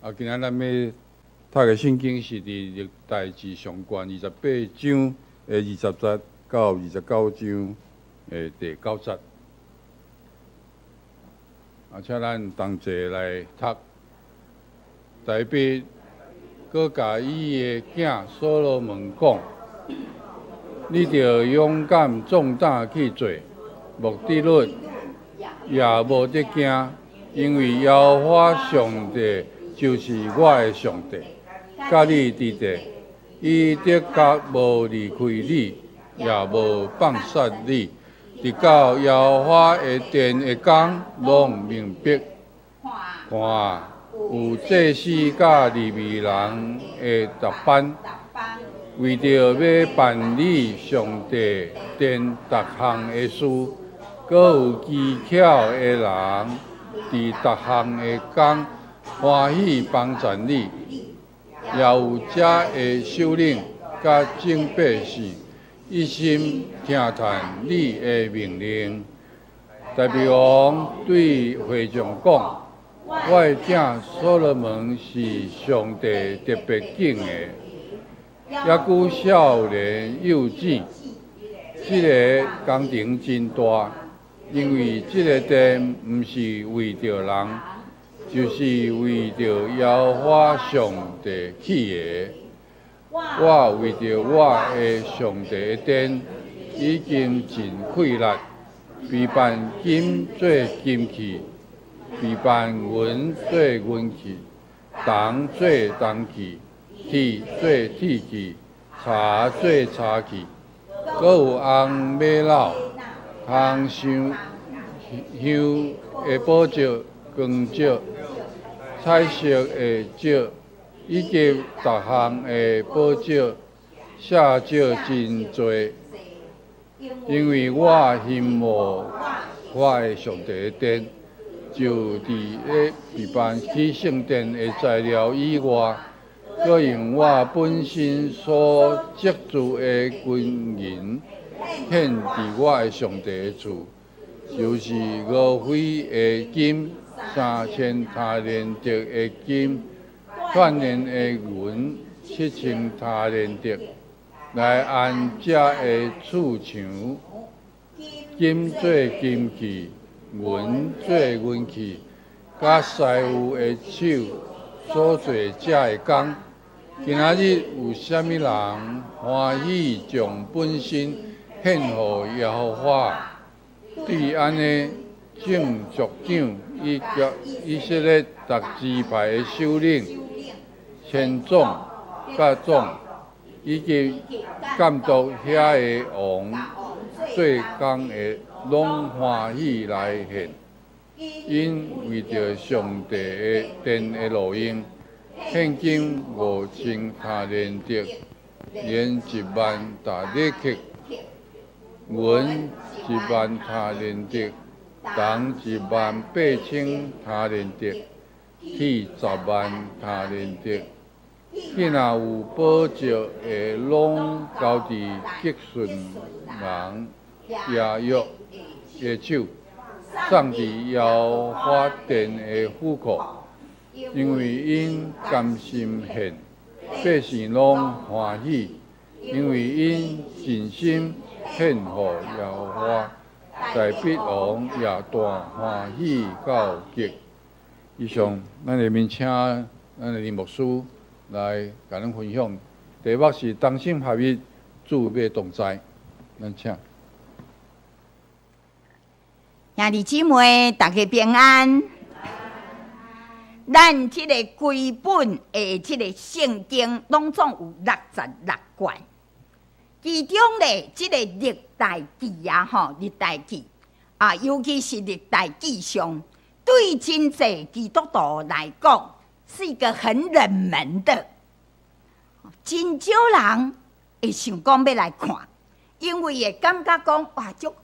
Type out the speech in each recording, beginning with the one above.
啊，今仔咱欲讀的聖經是佇歷代志上卷28章的20節到29章的第九節。啊，請咱同齊來讀。大衛閣共伊的囝所羅門講：你著勇敢壯膽去做，莫得慄，也無得驚，因為耶和華上帝就是我的上帝，佮你佇咧，伊的確無離開你，也無放殺你，直到耶和華的殿的工攏明畢。看啊，有祭司佮利未人的值班，為著欲辦理上帝殿逐項的事，閣有機巧的人佇逐項的工歡喜幫贊你，也有遮的首領佮眾百姓一心聽從你的命令。大衛王對會眾講：我的囝所羅門是上帝特別揀的，猶閣少年幼稚，這个工程真大，因為這个殿毋是為著人，就是為著耶和華上帝起的。我為著我的上帝的殿已經盡氣力，備辦金做金器，備辦銀做銀器，銅做銅器，鐵做鐵器，柴做柴器，閣有紅瑪瑙、香香的寶石、光石、彩色的石，以及逐項的寶石，爍石真濟。因為我欣慕我的上帝的殿，就佇咧備辦起聖殿的材料以外，閣用我本身所積聚的金銀，獻佇我的上帝的厝，就是俄斐的金3000他連得的金，串連的銀7000他連得，來安遮的厝牆，金做金器，銀做銀器，佮師傅的手所做遮的工。今仔日有啥物人歡喜將本身獻予耶和華？對按呢，眾族長以及以色列逐支派的首領、千總、百總，以及監督遐个王做工的，攏歡喜來獻。𪜶為著上帝的殿的路用，獻金5000他連得，銀1萬塔勒克，銀1萬他連得，銅1萬8千他連得，鐵10萬他連得。彼若有寶石的，攏交佇吉順人亞約的手，送佇耶和華殿的府庫，因為𪜶甘心獻，百姓攏歡喜，因為𪜶盡心獻予耶和華，大衛王也大歡喜到極。以上，咱下面請咱的林牧師來共咱分享，題目是同心合一，主欲同在。咱請。兄弟姊妹，大家平安。咱這个規本的這个聖經，攏總有66卷。其中咧，這个歷代志啊，吼，歷代志啊，尤其是歷代志上，對真濟基督徒來講，是一個很冷門的，真少人會想講欲來看，因為會感覺講哇，足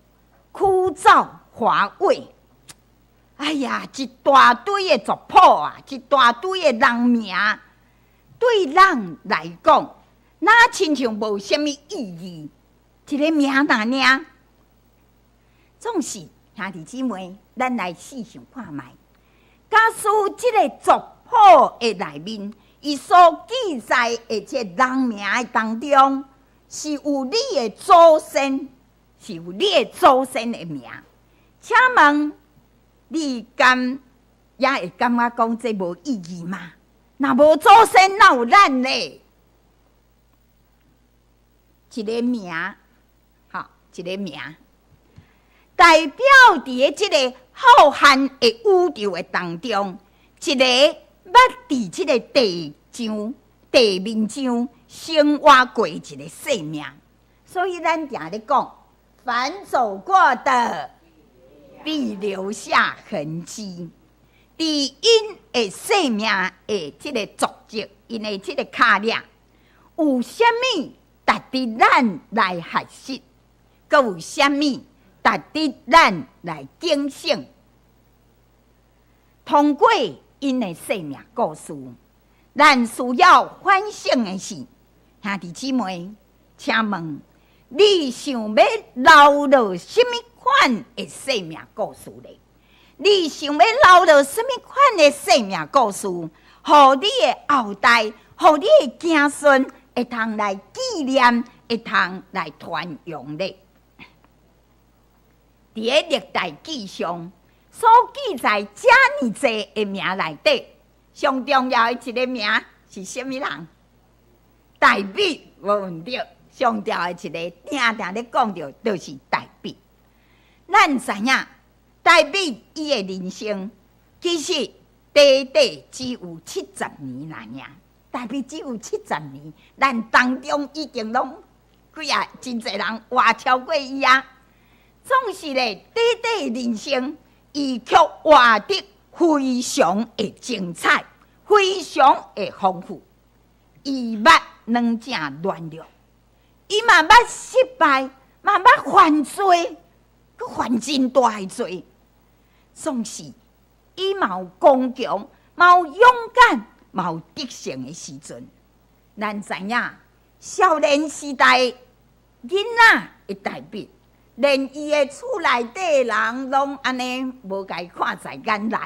枯燥乏味。哎呀，一大堆的族譜啊，一大堆的人名，對咱來講，若親像無啥物意義，一个名爾爾。總是兄弟姊妹，咱來試想看覓，假使這个族譜的內面，伊所記載的這人名的當中，是有你的祖先，是有你的祖先的名。請問你敢也會感覺講這無意義嗎？若無祖先，哪有咱呢？一个名，吼，一个名，代表佇个這个浩瀚的宇宙的當中，一个捌佇這个地上、地面上生活過一个生命。所以咱定咧講，凡走過的，必留下痕跡。佇𪜶的生命的這个足跡，𪜶的這个跤跡，有啥物值得咱來學習？閣有啥物值得咱來警醒？通過𪜶的生命故事，咱需要反省的是，兄弟姊妹，請問你想欲留落啥物款的生命故事咧？你想欲留落啥物款的生命故事，予你的後代，予你的子孫會通來紀念，會通來傳揚咧？佇个歷代志上所記載遮爾濟的名內底，上重要的一个名是啥物人？大衛，無毋對。上重要的一个，定定咧講著，就是大衛。咱知影，大衛伊的人生其實短短只有七十年爾爾。大衛只有七十年，咱當中已經攏幾啊真濟人活超過伊啊。總是咧，短短人生，伊卻活得非常的精彩，非常的豐富。伊捌軟正軟弱，伊嘛捌失敗，嘛捌犯罪，閣犯真大的罪。總是伊嘛有剛強，嘛有勇敢，嘛有得勝的時陣。咱知影，少年時代囡仔的大衛，連伊的厝內底人攏按呢無共伊看在眼內。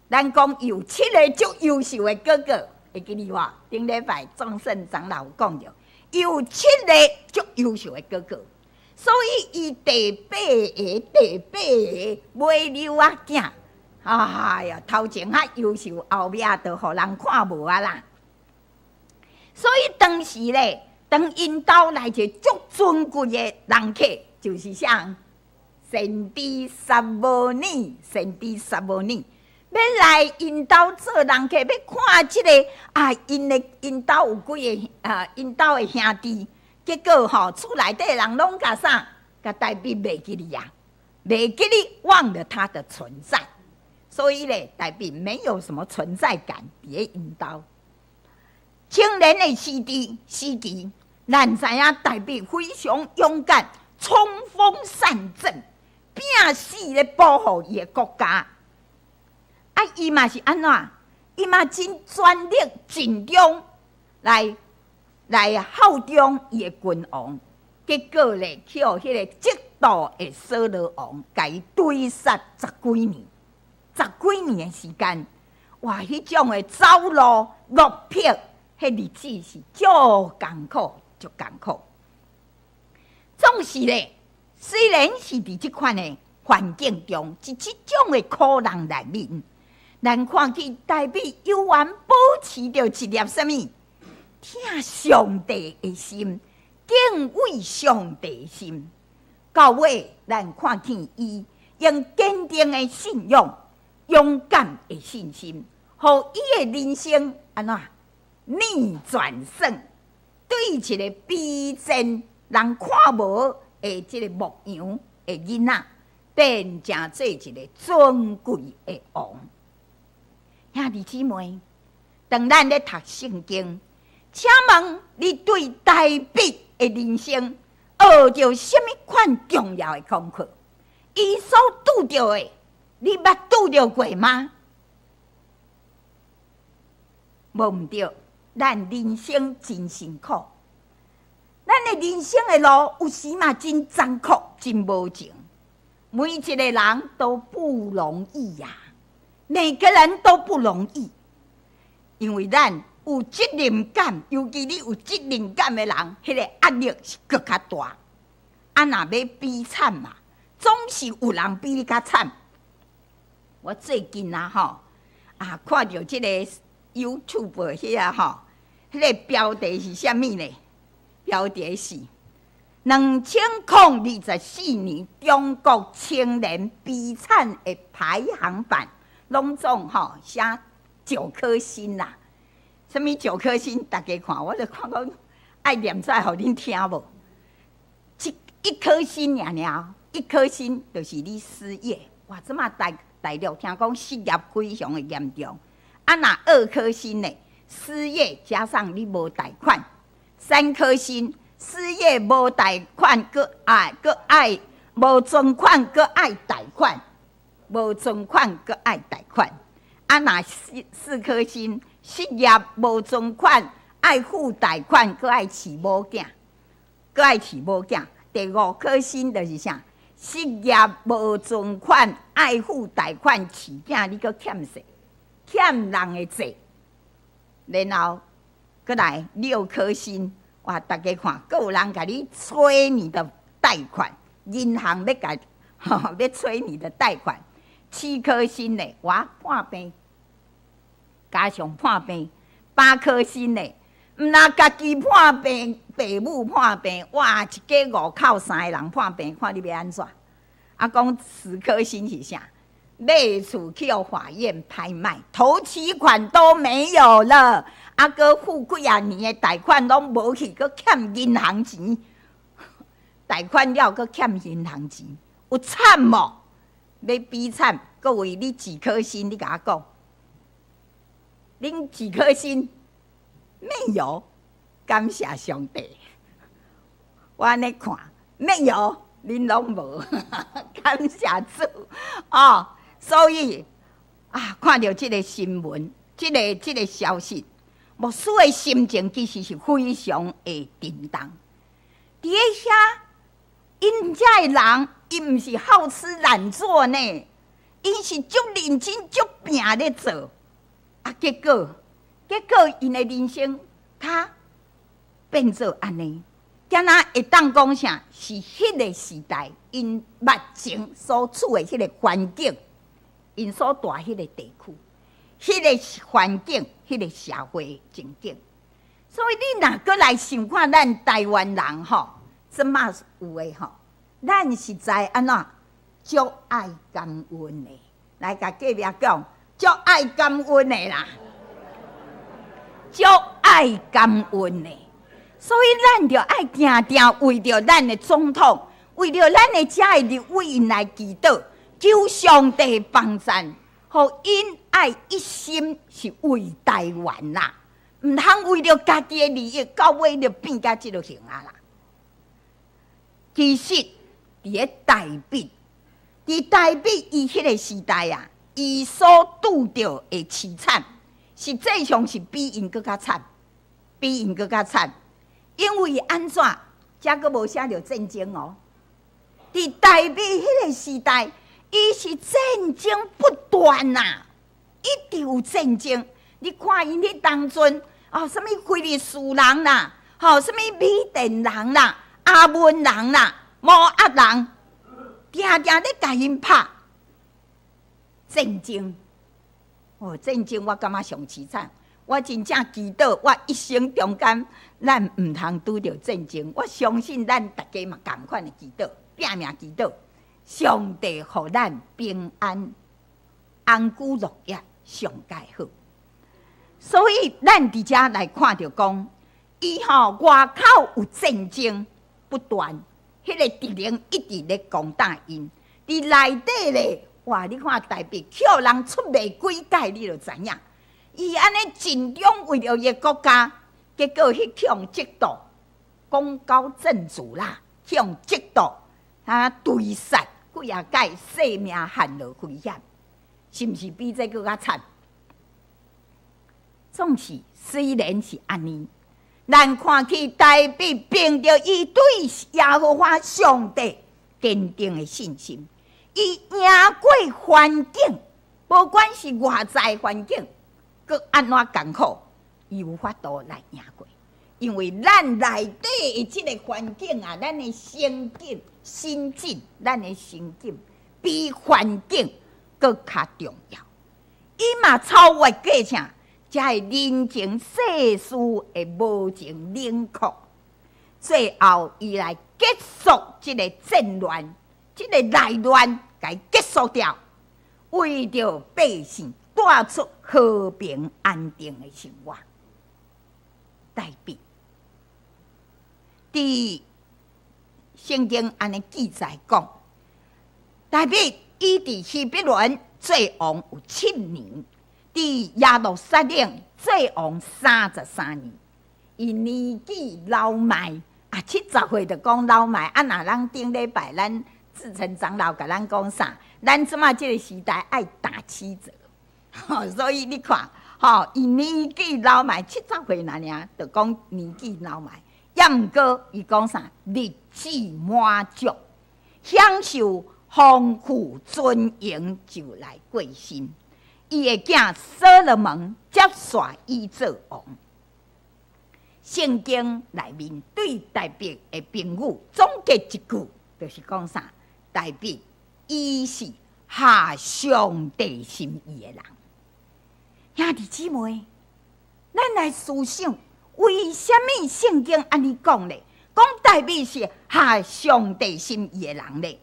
咱講有七个足優秀的哥哥，會記得無？頂禮拜莊勝長老有講著，有七个足優秀的哥哥，所以伊第八个、第八个尾溜仔囝，哎呀，頭前較優秀，後壁就予人看無啊啦。所以當時咧，當𪜶兜來一个足尊貴的人客，就是啥？先知撒母耳，先知撒母耳，欲來𪜶兜做人客，欲看這个啊，𪜶的𪜶兜有幾个啊？𪜶兜的兄弟，結果吼，厝內底人攏共啥？共大衛袂記得啊，袂記得忘了他的存在，所以咧，大衛沒有什麼存在感佇咧𪜶兜。青年的時期，咱知影大衛非常勇敢，衝鋒陷陣，拼死咧保護伊的國家。啊，伊嘛是按怎？伊嘛真全力盡忠來效忠伊的君王。結果咧，去予彼个嫉妒的掃羅王，共伊追殺十幾年，十幾年的時間，哇！彼種的走路落魄，彼日子是足艱苦，足艱苦。總是咧，雖然是佇這款的環境中，佇這種的苦難內面，咱看見大衛猶原保持著一粒啥物？疼上帝的心，敬畏上帝的心。到尾，咱看見伊用堅定的信仰、勇敢的信心，予伊的人生按怎逆轉勝，對一个卑賤人看無的這个牧羊的囡仔，變成做一个尊貴的王。兄弟姊妹，當咱咧讀聖經，請問你對大衛的人生學著啥物款重要的功課？伊所拄著的，你捌拄著過嗎？無毋對，咱人生真辛苦，咱的人生的路有時嘛真殘酷、真無情。每一个人都不容易呀，每個人都不容易。因為咱有責任感，尤其你有責任感的人，彼個壓力是閣較大。啊，若欲比慘嘛，總是有人比你較慘。我最近啊吼，啊看著這個 YouTube 遐吼，彼個標題是啥物呢？標題是2024年中國青年悲慘的排行榜，攏總吼寫九顆星啦。啥物九顆星？大家看，我就看講愛念出來予恁聽無？一顆星爾爾，一顆星就是你失業。哇，這馬大陸聽講失業非常的嚴重。啊，若二顆星呢？失業加上你無貸款。三顆星，失業無貸款，閣愛無存款，閣愛貸款，無存款閣愛貸款。啊，若四顆星，失業無存款，愛付貸款，閣愛飼某囝，閣愛飼某囝。第五顆星就是啥？失業無存款，愛付貸款，飼囝，你閣欠債，欠人的債。然後閣來六顆星，哇！大家看，閣有人共你催你的貸款，銀行欲共欲催你的貸款。七顆星的，哇，破病，加上破病。八顆星的，毋若家己破病，爸母破病，哇！一家五口三个人破病，看你欲按怎？啊，講10顆星是啥？買厝去予法院拍賣，頭期款都沒有了，啊，閣付幾仔年的貸款攏無去，閣欠銀行錢，貸款了閣欠銀行錢，有慘無？欲比慘，各位你幾顆星？你共我講，恁幾顆星？沒有，感謝上帝。我按呢看，沒有，恁攏無，感謝主哦。所以啊，看著這个新聞，這個消息，牧師的心情其實是非常的沉重。佇咧遐，𪜶遮的人，伊毋是好吃懶做呢，𪜶是足認真、足拚咧做。啊，結果，𪜶的人生，較變做按呢，敢若會當講啥？是彼个時代，𪜶目前所處的彼个環境，𪜶所蹛彼个地區，彼个環境，彼个社會情景。所以你若閣來想看咱台灣人吼，這馬有的吼，咱實在按怎足愛感恩的，來共隔壁講，足愛感恩的啦，足愛感恩的。所以咱著愛定定為著咱的總統，為著咱的遮的立委𪜶來祈禱，求上帝幫贊，予𪜶愛一心是為台灣啦，毋通為著家己的利益，到尾就變甲這個形仔啦。其實，佇咧大衛，佇大衛伊彼个時代啊，伊所拄著的淒慘，實際上是比𪜶閣較慘，比𪜶閣較慘。因為按怎，遮閣無寫著戰爭哦。佇大衛彼个時代，伊是戰爭不斷啊，一直有戰爭。你看𪜶彼當陣，哦，啥物非利士人啦，吼，啥物米甸人啦，亞捫人啦，摩押人，定定咧共𪜶拍戰爭。哦，戰爭我感覺上淒慘。我真正祈禱，我一生中間，咱毋通拄著戰爭。我相信咱逐家嘛仝款的祈禱，拼命祈禱，上帝予咱平安、安居樂業，上蓋好。所以咱佇遮來看著講，伊吼外口有戰爭不斷，彼個敵人一直咧攻打𪜶。佇內底咧，哇！你看大衛予人出賣幾擺，你就知影。伊按呢盡忠為著伊的國家，結果彼予人嫉妒，講到政治啦，予人嫉妒，啊追殺幾仔擺，性命陷落危險，是毋是比這閣較慘？總是雖然是按呢，咱看起大衛憑著伊對耶和華上帝堅定的信心，伊贏過環境，無管是外在環境。閣按怎艱苦，伊有法度來贏過。因為咱內底的這个環境啊，咱的心境、心境，咱的心境比環境閣較重要。伊嘛超越過啥？才會人情世事的無情冷酷。最後，伊來結束這个戰亂，這个內亂，共伊結束掉，為著百姓帶出和平安定的生活。大衛佇聖經按呢記載講，大衛伊佇希伯崙做王有7年，佇耶路撒冷做王33年。伊年紀老邁啊，70歲就講老邁。啊，若咱頂禮拜咱志成長老共咱講啥？咱這馬這个時代愛打七折，所以你看，吼，伊年紀老邁，七十歲爾爾，就講年紀老邁。抑毋過，伊講啥？日子滿足，享受豐富尊榮，就來過身。伊的囝所羅門接續伊做王。聖經內面對大衛的評語總結一句，就是講啥？大衛伊是合上帝心意的人。兄弟姊妹，咱來思想，為啥物聖經按呢講咧？講大衛是合上帝心意的人咧？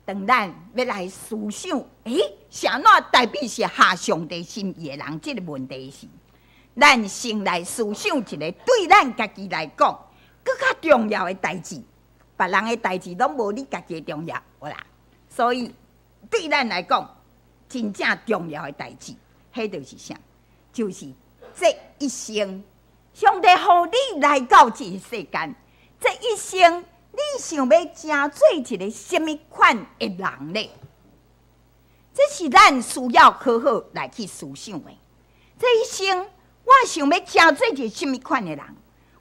當咱欲來思想，欸，啥怎大衛是合上帝心意的人？這个問題是，咱先來思想一个對咱家己來講，閣較重要的代誌。別人的代誌攏無你家己的重要，有啦。所以對咱來講，真正重要的代誌，彼就是啥？就是這一生，上帝予你來到這个世間，這一生你想欲成做一个啥物款的人咧？這是咱需要好好來去思想的。這一生，我想欲成做一个啥物款的人？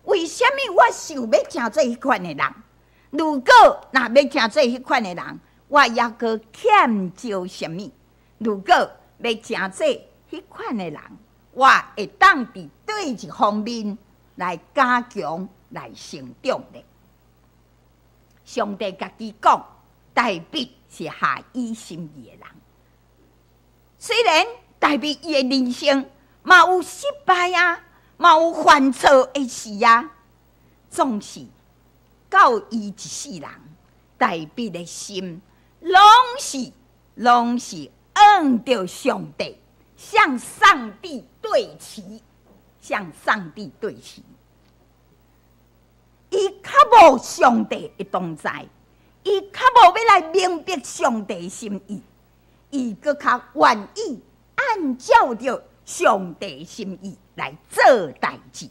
為啥物我想欲成做彼款的人？如果若欲成做彼款的人，我猶閣欠少啥物？如果欲成做彼款的人，我會當佇佗一方面來加強、來成長咧？上帝家己講，大衛是合伊心意的人。雖然大衛伊的人生嘛有失敗啊，嘛有犯錯的時啊，總是到伊一世人，大衛的心攏是向著上帝，向上帝對齊，向上帝對齊。伊較無上帝的同在，伊較無欲來明白上帝的心意，伊閣較願意按照著上帝心意來做代誌。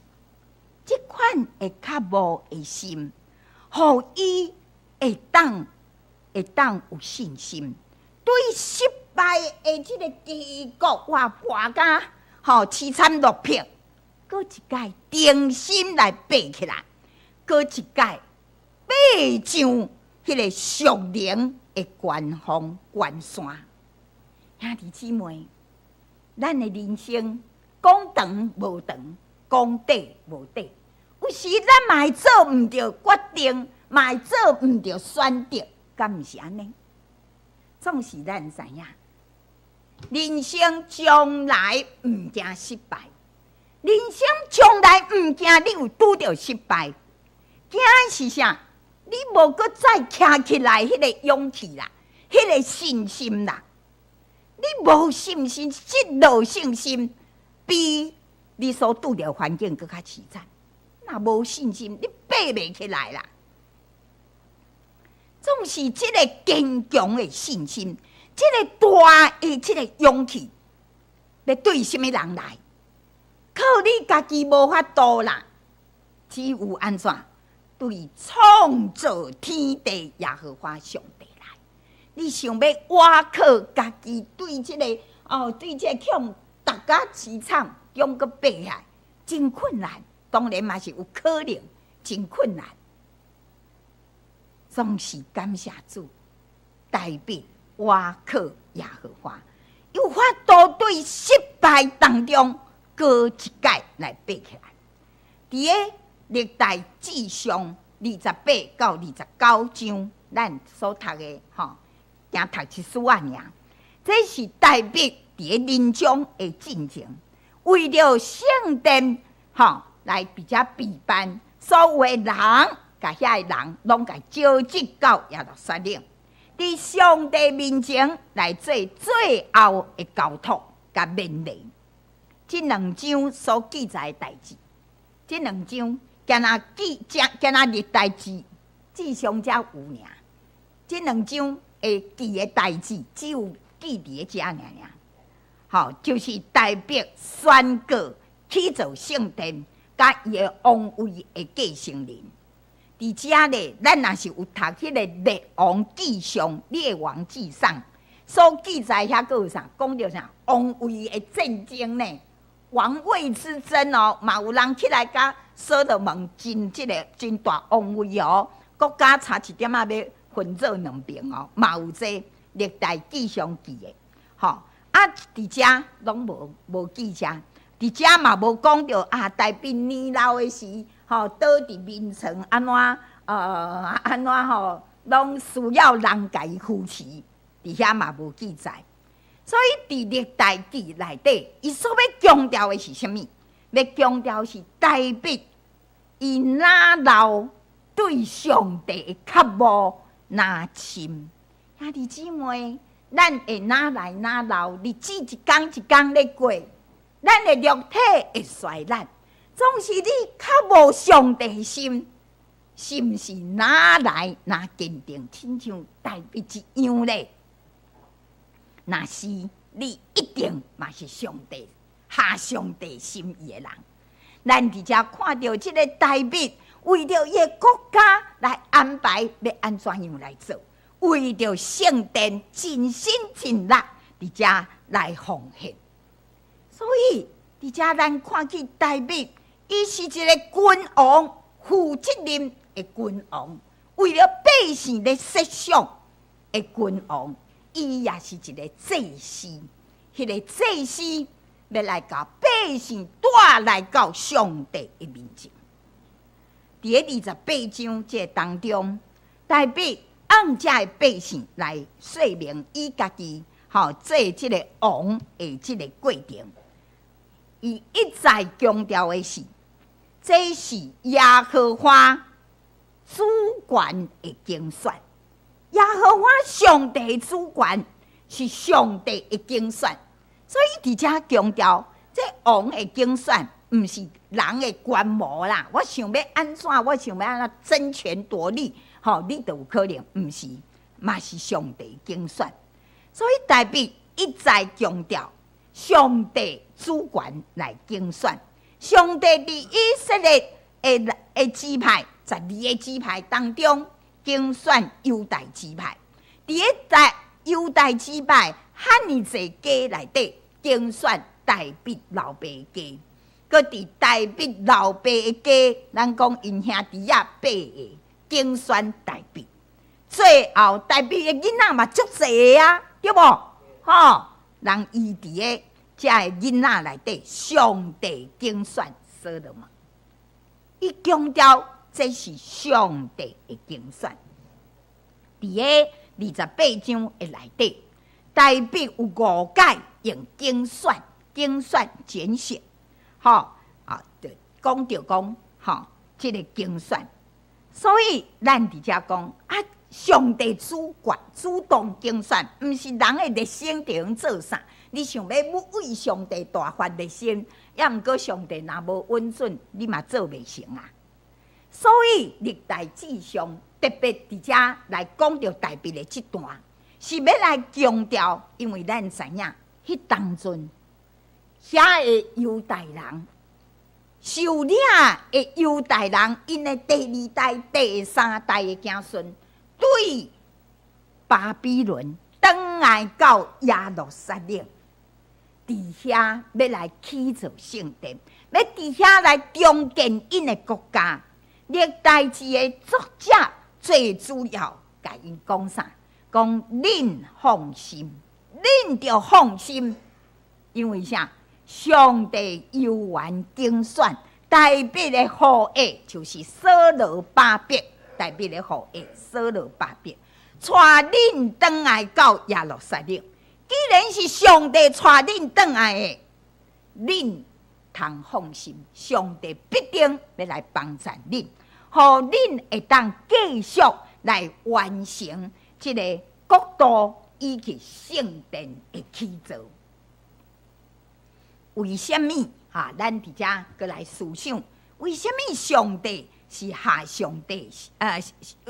這款的較無的心，予伊會當有信心，對失敗的這个低谷，哇，跋甲吼淒慘落魄，閣一擺重新來爬起來，閣一擺爬上彼个屬靈的高峰高山。兄弟姊妹，咱的人生講長無長，講短無短。有時咱嘛會做毋著決定，嘛會做毋著選擇，敢毋是按呢？總是咱知影，人生從來毋驚失敗，人生從來毋驚你有拄著失敗，驚的是啥？你無閣再徛起來彼个勇氣啦，彼个信心啦。你無信心，失落信心，比你所拄著環境閣較淒慘。若無信心，你爬袂起來啦。總是這个堅強的信心，這个大的這个勇氣，欲對啥物人來？靠你家己無法度啦，只有按怎？對創造天地耶和華上帝來。你想欲倚靠家己，對這个哦，對這个窮逐甲淒慘，勇閣爬起來，真困難。當然嘛是有可能，真困難。總是感謝主，大衛倚靠耶和華，有法度對失敗當中，閣一擺來爬起來。佇个歷代志上28到29章，咱所讀的吼，驚讀一絲仔爾。這是大衛佇个臨終的進前，為著聖殿吼來佇遮備辦，所有的人，共遐个人攏共召集到耶路撒冷，佇上帝面前來做最後的交託佮勉勵。這兩章所記載的代誌，這兩章敢若記這敢若歷代志志上才有爾。這兩章會記的代誌只有記佇咧遮爾爾，吼，就是大衛宣告起造聖殿，佮伊的王位的繼承人。佇遮咧，咱若是有讀彼个《列王紀上》《列王紀上》所記載，遐閣有啥？講著啥？王位的戰爭呢？王位之爭哦，嘛有人起來佮所羅門爭這个真大王位哦，國家差一點仔欲分做兩邊哦，嘛有這歷代志上記的，吼啊！佇遮攏無記遮，佇遮嘛無講著啊，大衛年老的時，吼倒佇眠床按怎按怎吼，攏需要人共伊扶持，佇遐嘛無記載。所以佇歷代志內底，伊所欲強調的是啥物？欲強調是大衛伊若老對上帝的渴慕若深。兄弟姊妹，咱會若來若老，日子一工一工咧過，咱的肉體會衰爛，總是你較無上帝心，是毋是若來若堅定，親像大衛一樣咧？若是你一定嘛是上帝合上帝心意的人。咱佇遮看著這个大衛為著伊的國家來安排，欲按怎樣來做？為著聖殿盡心盡力佇遮來奉獻。所以佇遮咱看見大衛，伊是一個君王，負責任的君王，為著百姓咧設想的君王。伊也是一個祭司，彼個祭司欲來共百姓帶來到上帝的面前。佇个28章這當中，大衛按遮的百姓來說明伊家己吼做這个王的這个過程。伊一再強調的是，這是耶和華主權的競選。耶和華上帝主權是上帝的揀選，所以佇遮強調，這王的揀選毋是人的權謀啦。我想欲按怎，我想欲按怎爭權奪利，吼，你都有可能，毋是，嘛是上帝揀選。所以大衛一再強調，上帝主權來揀選，上帝佇以色列的支派12個支派當中，揀選猶大支派，佇个在猶大支派遐爾濟家內底，揀選大衛老爸家，閣佇大衛老爸的家，咱講𪜶兄弟仔八个，揀選大衛。最後大衛的囡仔嘛足濟啊，對無？吼，人伊佇个遮个囡仔內底，上帝揀選所羅門，伊強調這是上帝的揀選。佇個28章的內底，大衛有五擺用揀選、揀選、揀選，吼啊，就講著講吼，這个揀選。所以咱佇遮講啊，上帝主權主動揀選，毋是人的熱心就用做啥。你想欲為上帝大發熱心，抑毋過上帝若無允准，你嘛做袂成啊。所以歷代志上特別佇遮來講著大衛的這段，是欲來強調，因為咱知影，彼當陣遐个猶大人受領的猶大人，𪜶的第二代、第三代的子孫，對巴比倫轉來到耶路撒冷，佇遐欲來起造聖殿，欲佇遐來重建𪜶的國家。歷代志的作者最主要共𪜶講啥？講恁放心，恁恁著放心，因為啥？上帝猶原揀選大衛的後裔，就是所羅巴伯。大衛的後裔所羅巴伯，帶恁轉來到耶路撒冷。既然是上帝帶恁轉來的，恁通放心，上帝必定欲來幫贊恁，予恁會當繼續來完成這个國度以及聖殿的起造。為啥物？哈，咱佇遮閣來思想，為啥物上帝是合上帝？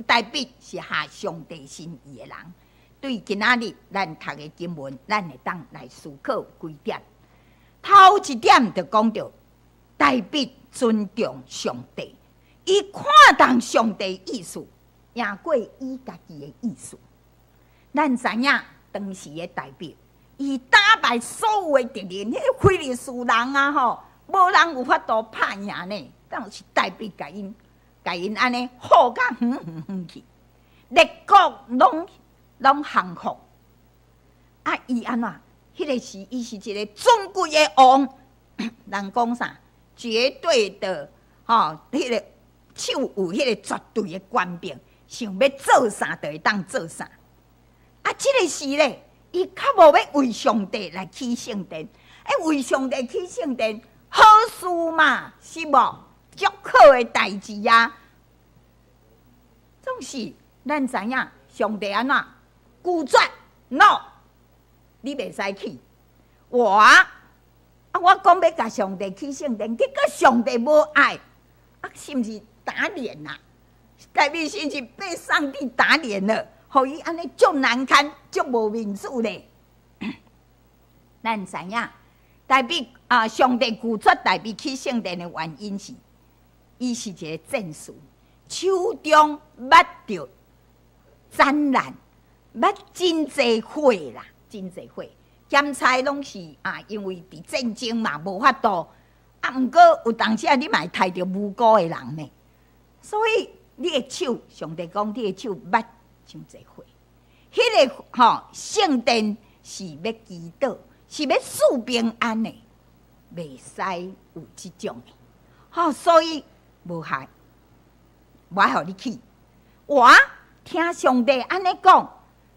大衛是合上帝心意的人？對今仔日咱讀的經文，咱會當來思考幾點。頭一點就講著，大衛尊重上帝，伊看重上帝意思，贏過伊家己的意思。咱知影當時的大衛，伊打敗所有的敵人，彼个非利士人啊吼，無人有法度拍贏呢。當時大衛共𪜶按呢唬甲遠遠遠去，列國攏降服。啊，伊按怎？彼个時，伊是一个尊貴的王，人講啥？絕對的，吼，彼个手有彼个絕對的權柄，想欲做啥就會當做啥。啊，這个時咧，伊較無欲為上帝來起聖殿，欸，為上帝起聖殿，好事嘛，是無？足好的代誌啊！總是咱知影上帝按怎拒絕，No，你袂使去。我啊，我講欲共上帝起聖殿，結果上帝無愛，啊，是毋是打臉啊？大衛是毋是被上帝打臉了？予伊按呢足難堪、足無面子咧。咱知影，大衛啊，上帝拒絕大衛起聖殿的原因是，伊是一个戰士，手中捌著災難，捌真濟火啦，真濟火。兼差攏是啊，因為佇戰爭嘛，無法度。啊，毋過有當時啊，你嘛會刣著無辜的人呢。所以你的手，上帝講你的手捌傷濟血。彼个吼聖殿是欲祈禱，是欲賜平安的，袂使有這種的。吼，所以無害，無愛予你去。我聽上帝按呢講，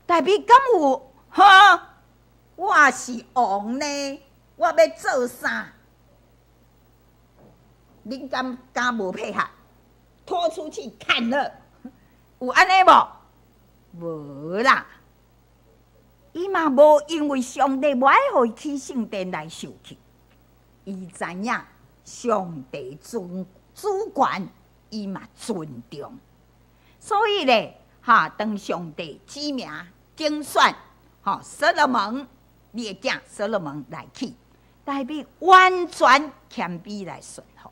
大衛敢有？吼，我是王呢，我欲做啥？恁敢敢無配合？拖出去砍了，有按呢無？無啦，伊嘛無因為上帝無愛予伊起聖殿來受氣，伊知影上帝主主權，伊嘛尊重。所以咧，哈，當上帝指名揀選，吼，所羅門，你的囝所羅門來起，大衛完全謙卑來順服。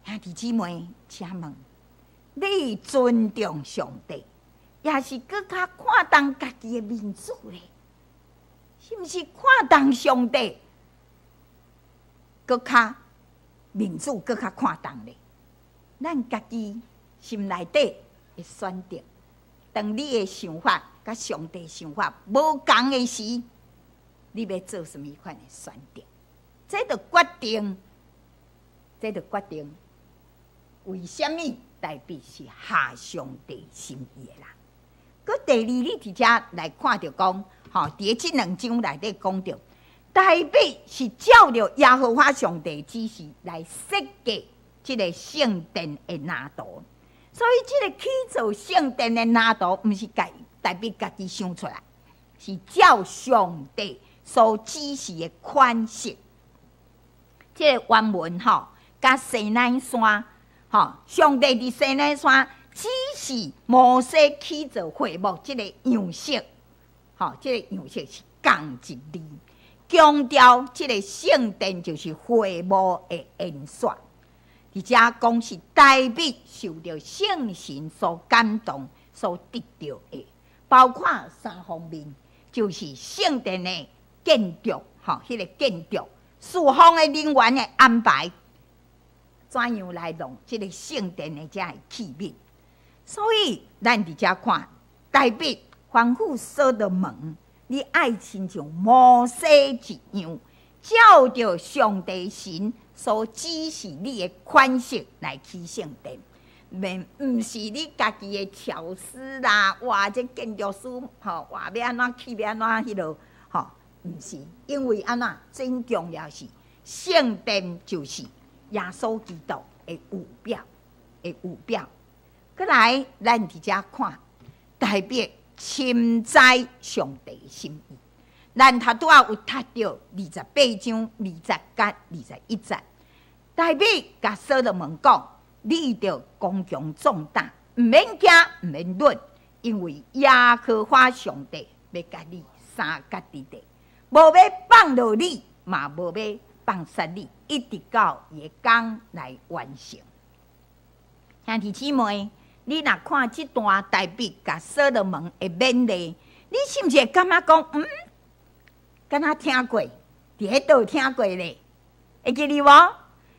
兄弟姊妹，請問你尊重上帝，抑是閣較看重家己的面子咧？是毋是看重上帝，閣較面子閣較看重咧？咱家己心內底會選擇，當你的想法佮上帝想法無仝的時，你欲做啥物款的選擇？這就決定，這就決定為啥物大衛是合上帝心意的人。閣第二，你佇遮來看著講，吼，佇這兩章內底講著，大衛是照著耶和華上帝指示來設計這个聖殿的藍圖，所以這个起造聖殿的藍圖，毋是家大衛家己想出來，是照上帝所指示的款式。這个原文吼，佮西奈山，吼，上帝佇西奈山指示摩西起造會幕這个樣式，吼，這个樣式是仝一字，強調這个聖殿就是會幕的延續。佇遮講是大衛受著聖神所感動、所得著的，包括三方面，就是聖殿的建築，吼，彼个建築、侍奉的人員的安排，怎樣來弄這个聖殿的這个器皿。所以，咱佇遮看，大衛吩咐所羅門你愛親像摩西一樣，照著上帝神所指示你的款式來起聖殿，免毋是你家己的巧思啦。哇，這建築師吼，哇，欲按怎起，欲按怎彼落吼，毋是，因為按怎真重要是聖殿就是耶穌基督的預表的預表。閣來，咱佇遮看，大衛深知上帝心意。咱頭拄仔有讀著28章2節佮21節，大衛共所羅門講：你著剛強壯膽，毋免驚，毋免慄，因為耶和華上帝欲佮你相佮佇咧，無欲放落你，嘛無欲放殺你，一直到伊的工來完成。兄弟姊妹，你若看這段大衛共所羅門的勉勵，你是毋是會感覺講，敢若聽過，佇彼佗聽過咧？會記得無？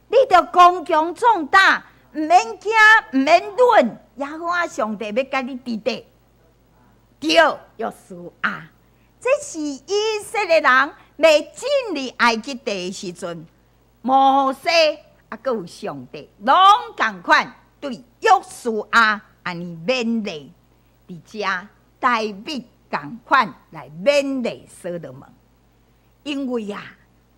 你著剛強壯膽，毋免驚，毋免慄，耶和華上帝欲佮你佇咧。對，約書亞，這是以色列人欲進入埃及地的時陣，摩西啊，閣有上帝，攏仝款對約書亞按呢勉勵，佇遮大衛仝款來勉勵所羅門，因為啊，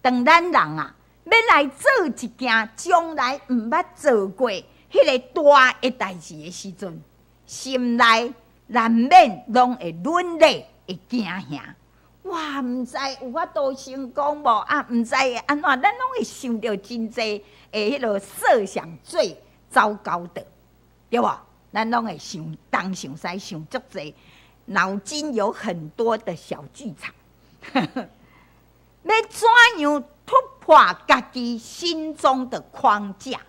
當咱人啊，欲來做一件從來毋捌做過彼个大的代誌的時陣，心內難免攏會軟弱，會驚嚇。哇，毋知有法度成功無？啊，毋知會按怎？咱攏會想著真濟的彼落設想最糟糕的，對無？咱攏會想東想西想足濟，腦筋有很多的小劇場。欲怎樣突破家己心中的框架？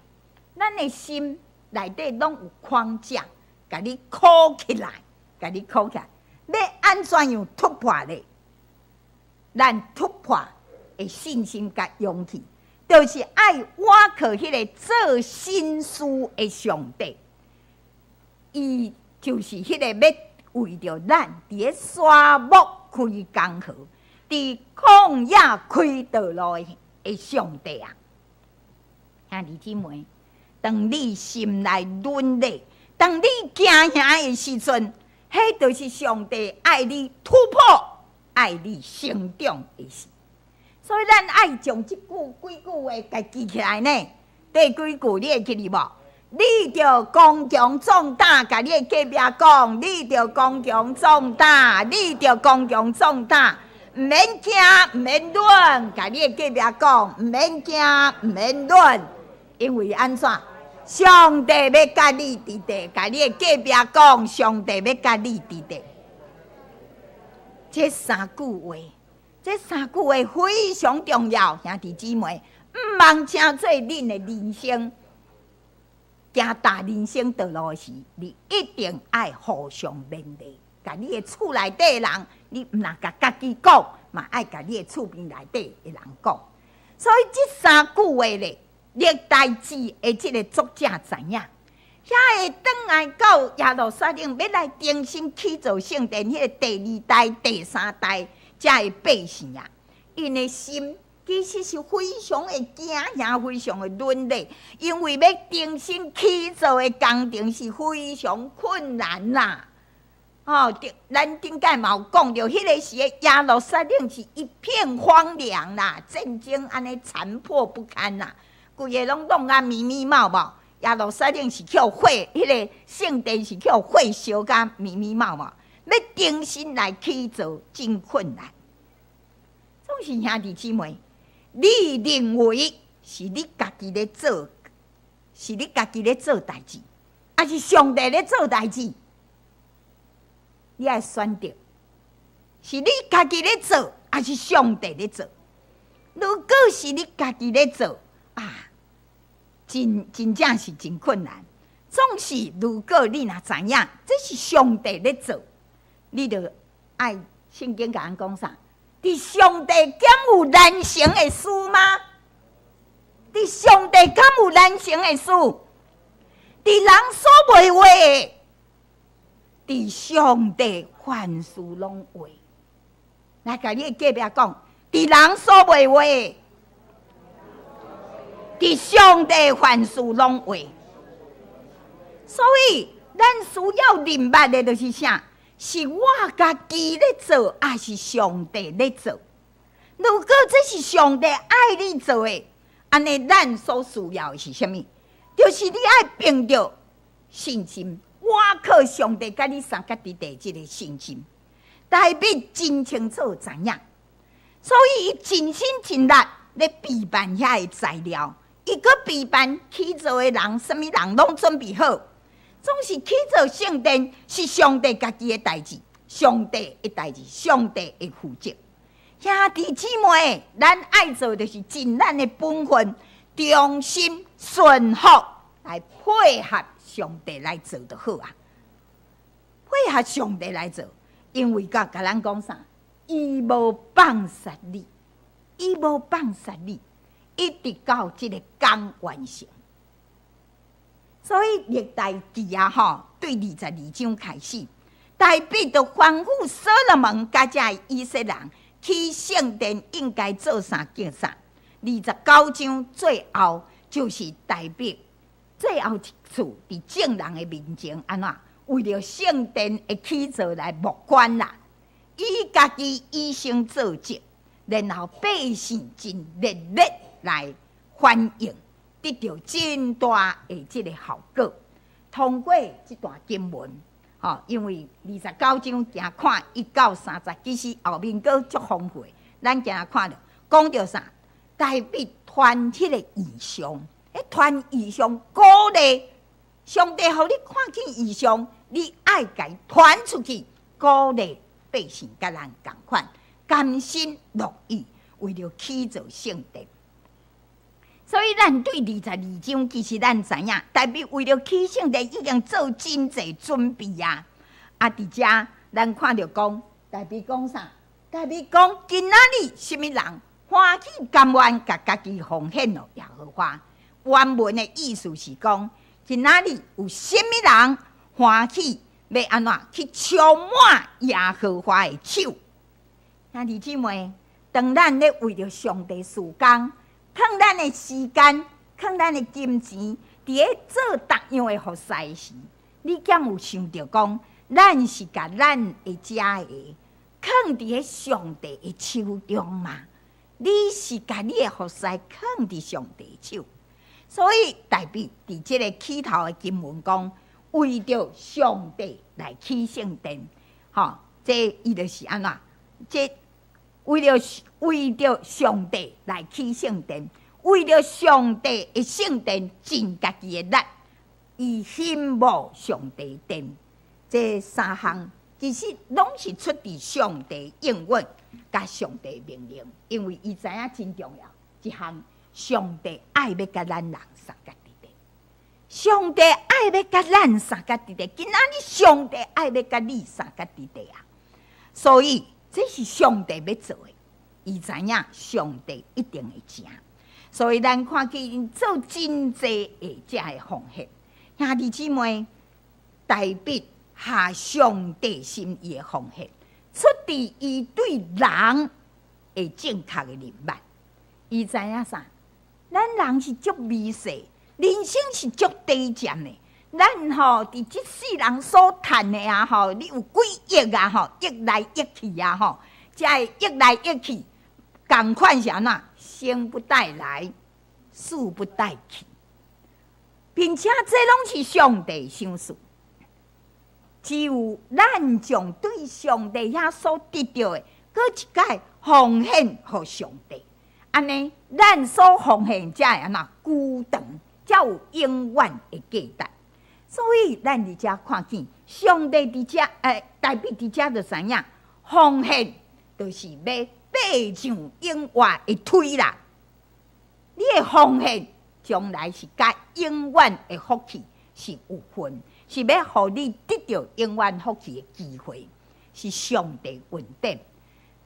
咱的心內底攏有框架，共你箍起來，共你箍起來。欲按怎樣突破咧？咱突破的信心佮勇氣，就是愛倚靠彼个做新事的上帝。伊就是彼个欲為著咱佇咧沙漠開江河，佇曠野開道路的上帝啊！兄弟姊妹，當你心內軟弱，當你驚嚇的時陣，彼就是上帝愛你突破、愛你成長的時。所以咱愛將這句幾句話共記起來呢。第幾句你會記得無？你著剛強壯膽，共你的隔壁講，你著剛強壯膽，你著剛強壯膽，毋免驚，毋免慄，共你的隔壁講，毋免驚，毋免慄，因為按怎？上帝欲佮你佇咧，共你的隔壁講，上帝欲佮你佇咧。這三句話，這三句話非常重要，兄弟姊妹，毋通成做恁的人生行踏人生道路時，你一定愛互相勉勵，共你的厝內底人，你毋若共家己講，嘛愛共你的厝邊內底的人講。所以這三句話咧，歷代志的這個作者知影，遐會轉來到耶路撒冷，欲來重新起造聖殿，彼個第二代、第三代遮的百姓啊，𪜶的心其實是非常的驚嚇，非常的軟弱，因為欲重新起造的工程是非常困難啦。哦，咱頂擺嘛有講著，彼个時的耶路撒冷是一片荒涼啦，戰爭按呢殘破不堪啦，規个攏弄甲糜糜貌貌。耶路撒冷是予火，彼个聖殿是予火燒甲糜糜貌貌，欲重新來起造真困難。總是兄弟姊妹，你認為是你家己咧做，是你家己咧做代誌，抑是上帝咧做代誌？你愛選擇，是你家己咧做，抑是上帝咧做？如果是你家己咧做，啊，真真正是真困難。總是如果你若知影，這是上帝咧做，你就愛聖經共咱講啥？佇上帝敢有難成的事嗎？佇上帝敢有難成的事？佇人所袂會的，佇上帝凡事攏會。來，共你的隔壁講，佇人所袂畫的，佇上帝凡事攏畫。所以，咱需要認捌的，就是啥？是我家己咧做，抑是上帝咧做？如果這是上帝愛你做的，按呢，咱所需要的是啥物？就是你愛憑著信心，倚靠上帝佮你相佮佇佇這个信心，大衛真清楚知影，所以伊盡心盡力咧備辦遐个材料，伊閣備辦起造的人，啥物人攏準備好，總是起造聖殿是上帝家己的代誌，上帝的代誌，上帝會負責。兄弟姊妹，咱愛做就是盡咱的本分，忠心順服來配合上帝來做就好啊。配合上帝來做，因為佮咱講啥？伊無放殺你，伊無放殺你，一直到這个工完成。所以歷代志啊，吼，對22章開始，大衛就吩咐所羅門佮遮以色列人起聖殿應該做啥叫啥。29章最後就是大衛最後一次佇眾人的面前按怎？為著聖殿的起造來募款啦，伊家己以身作則，然後百姓真熱烈來反應，得著真大的這个效果。通過這段經文，吼，因為29章行看1到30，其實後面閣足豐富的。咱行看著，講著啥？大衛傳彼个異象，彼傳異象鼓勵上帝，予你看見異象，你愛共伊傳出去，鼓勵百姓佮咱仝款，甘心樂意為著起造聖殿。所以咱對22章，其實咱知影，大衛為著起聖殿已經做真濟準備啊！啊，佇遮咱看著講，大衛講啥？大衛講今仔日啥物人歡喜甘願共家己奉獻予耶和華？原文的意思是講，今仔日有啥物人歡喜欲按怎去充滿耶和華的手？兄弟姊妹，當咱咧為著上帝事工，囥咱的時間，囥咱的金錢，佇咧做逐樣的服侍時，你敢有想著講，咱是共咱的這个囥佇咧上帝的手中嗎？你是共你的服侍囥佇上帝手，所以大衛佇這个起頭的經文講，為著上帝來起聖殿，吼，這伊就是按怎？這為著上帝來起聖殿，為著上帝的聖殿盡家己的力，伊興慕上帝殿，這三項其實攏是出自上帝應允佮上帝命令，因為伊知影真重要。一項，上帝愛欲佮咱人相佮佇咧，上帝愛欲佮咱相佮佇咧，今仔日上帝愛欲佮你相佮佇咧啊！所以這是上帝欲做的，伊知影上帝一定會成。所以咱看見𪜶做真濟的這个奉獻，兄弟姊妹，大衛合上帝心意的奉獻，出自伊對人的正確的認捌。伊知影啥？咱人是足微細，人生是足短暫的。咱吼佇這世人所趁的啊吼，你有幾億啊吼，億來億去啊吼，這个億來億去，仝款是按怎？生不帶來，死不帶去，並且這攏是上帝賞賜。只有咱將對上帝遐所得著的，閣一擺奉獻予上帝，按呢，咱所奉獻才會按怎久長，才有永遠的價值。所以，咱佇遮看見上帝佇遮，大衛佇遮就知影，奉獻就是欲爬上永活的梯啦。你的奉獻將來是佮永遠的福氣是有份，是欲予你得著永遠福氣的機會，是上帝恩典。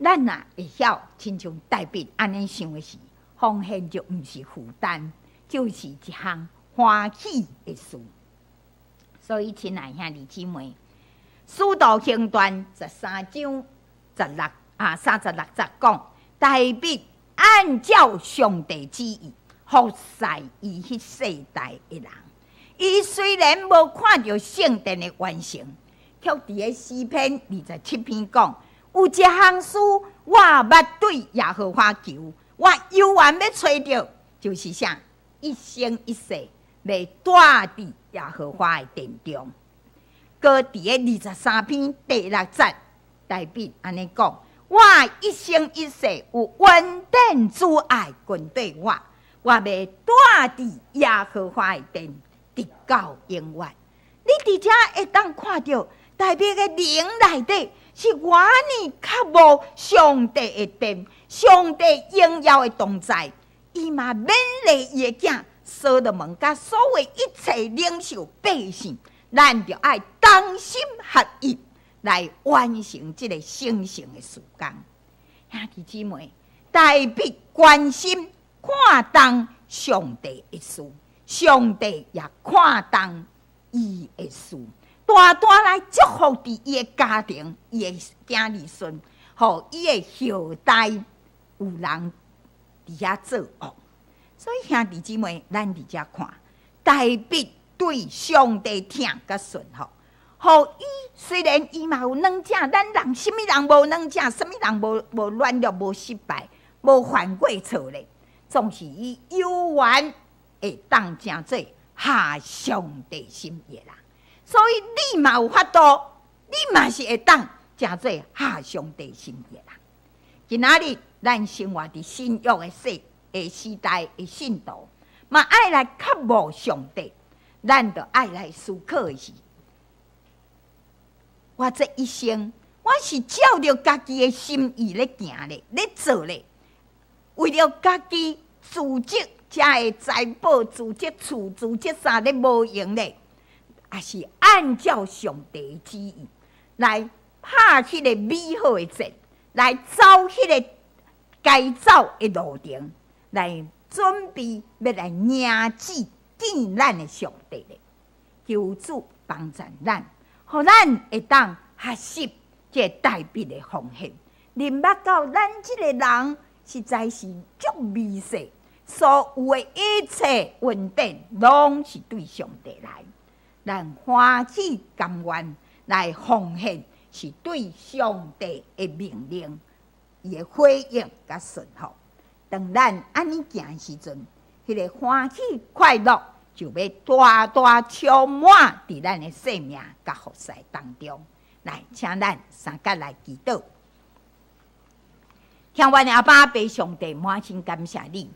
咱若會曉親像大衛按呢想的時，奉獻就毋是負擔，就是一項歡喜的事。所以，親愛兄弟姊妹，《使徒行傳》13章16啊，36節講，大衛按照上帝旨意服侍伊彼世代的人。伊雖然無看著聖殿的完成，卻佇个詩篇27篇講，有一項事我捌對耶和華求，我猶原欲揣著，就是啥？一生一世欲住佇耶和華的殿中。閣佇个23篇第六節，大衛按呢講：我一生一世有恩典慈愛跟綴我，我欲住佇耶和華的殿，直到永遠。你佇遮會當看著大衛的靈內底是偌爾渴慕上帝的殿，上帝榮耀的同在。伊嘛勉勵伊的囝所羅門，佮所有一切領袖百姓，咱著愛同心合意來完成這个成聖的事工。兄弟姊妹，大衛關心看重上帝的事，上帝也看重伊的事，大大來祝福佇伊的家庭、伊的子兒孫，予伊的後代有人佇遐做王。所以兄弟姊妹，咱佇遮看，大衛對上帝疼佮順服，予伊雖然伊嘛有軟正，咱人啥物人無軟正，啥物人無無軟弱、無失敗、無犯過錯咧，總是伊猶原會當成做合上帝心意的人。所以你嘛有法度，你嘛是會當成做合上帝心意的人。今仔日咱生活佇新約的世的時代的信徒，嘛愛來渴慕上帝，咱著愛來思考的是：我這一生，我是照著家己的心意咧行咧，咧做咧，為著家己自責，才會財寶、自責厝、自責啥咧無閒咧，抑是按照上帝的旨意來拍彼个美好的戰，來走彼个該走的路程，來準備欲來迎接見咱的上帝咧。求主幫助咱，予咱會當學習這大衛的奉獻，認捌到咱這个人實在是足微細，所有的一切恩典攏是對上帝來。咱歡喜甘願來奉獻，是對上帝的命令，伊的回應佮順服。當咱按呢行的時陣，彼个歡喜快樂就欲大大充滿佇咱的生命佮服侍當中。來，請咱三佮來祈禱。疼阮的阿爸父上帝，滿心感謝你，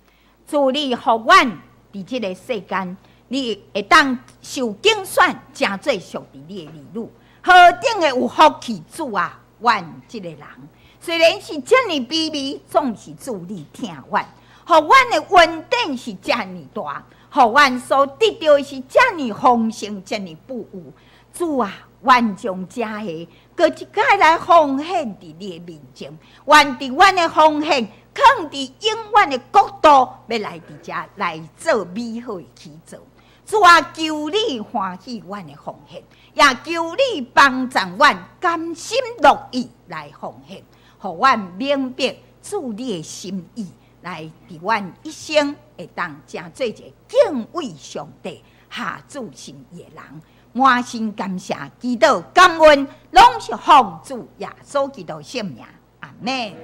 主你予阮佇這个世間，你會當受揀選，成做屬佇你的兒女，何等的有福氣，主啊，阮這个人雖然是遮爾卑微，總是主你疼阮，予阮的恩典是遮爾大，予阮所得著的是遮爾豐盛，遮爾富有。主啊，阮將這个閣一擺來奉獻佇你的面前，願佇阮的奉獻，囥佇永遠的國度，欲來佇遮來做美好的起造。主啊，求你歡喜阮的奉獻，也求你幫助阮甘心樂意來奉獻，予阮明白主你的心意，來佇阮一生會當成做一个敬畏上帝、合主心意的人。滿心感謝，祈禱感恩，攏是奉主耶穌基督聖名，阿們。